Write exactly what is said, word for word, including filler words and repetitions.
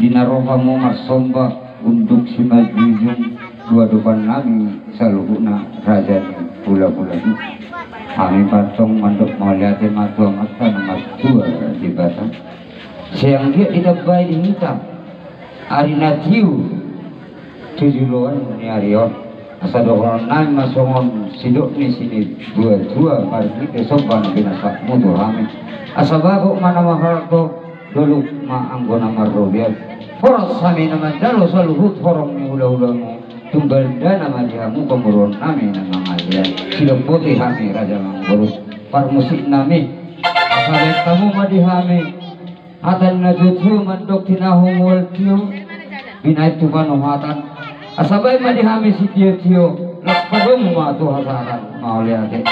Di na ro hamu marsomba, unduk simanjujung, tu adopan nami saluhutna raja ni hulahula i. Hami pantong mandok mauliate ma tu Amanta na martua Debata. Sai anggiat ditambai di hita ari na tiu tu joloan ni ari on. Asa dohonon nami ma songon sidok ni sinitua-tua marhite somba na pinasakmu tu hami. Asa bagot ma na marhalto, dolok ma anggo na marrobean. Horas hami na manjalo saluhut horong ni hulahulamu. Tung gandana ma di hamu pamoruon nami na mangalean. Sidok boti hami raja manggoru. Parmusik nami. Asa baen hamu ma di hami hata ni na tio-tio mandok: Tinahu mual tio, binahen tu panuhatan. Asa baen ma di hami sitio-tio, las padomu ma tu hasahatan. Mauliate.